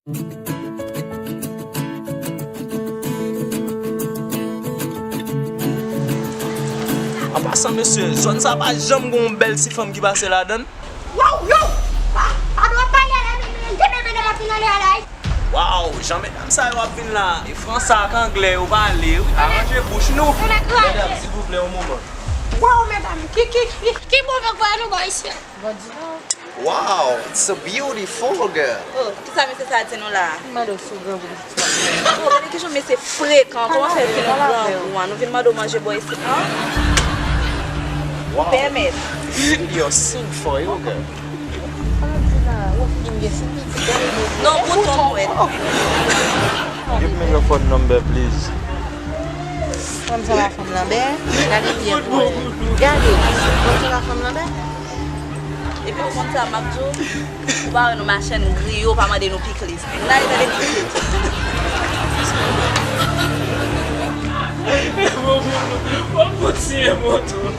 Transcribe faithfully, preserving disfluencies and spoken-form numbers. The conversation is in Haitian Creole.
An pasan, mesye, zòn sa pa janm gen yon bèl ti fanm ki pase ladan l. Waw, yo! Pa, pa dwe pale la, men, men, men, men, men, men, men, men, men, men. Waw, jan medam sa yo ap vin la. E fransè ak anglè yo pale, wi. Aranje bouch nou. Medam, silvouplè, yon moman. Waw, medam, ki, ki, ki, ki move vwa nou bò isi a? Waw, it's a beautiful girl. Oh, kisa mesye sa di nou la? M mande w si w grangou. Oh, gade kijan mesye frekan. Kòman fè vin yon grangou an? Nou vin mande w manje bò isit lan? Ou pèmèt. You're sing for you, girl. Non, bouton mwèt. Give me your phone number, please. Fanm sa pa fanm lanbè. Gade byen pou wè. Gade. Fanm sa pa fanm lanbè. Epi ou konn sa m ap di w? Ou pa wè nou mache n griyo, ou pa mande nou pikliz. N ale tande pikliz. W ap kontinye monte w.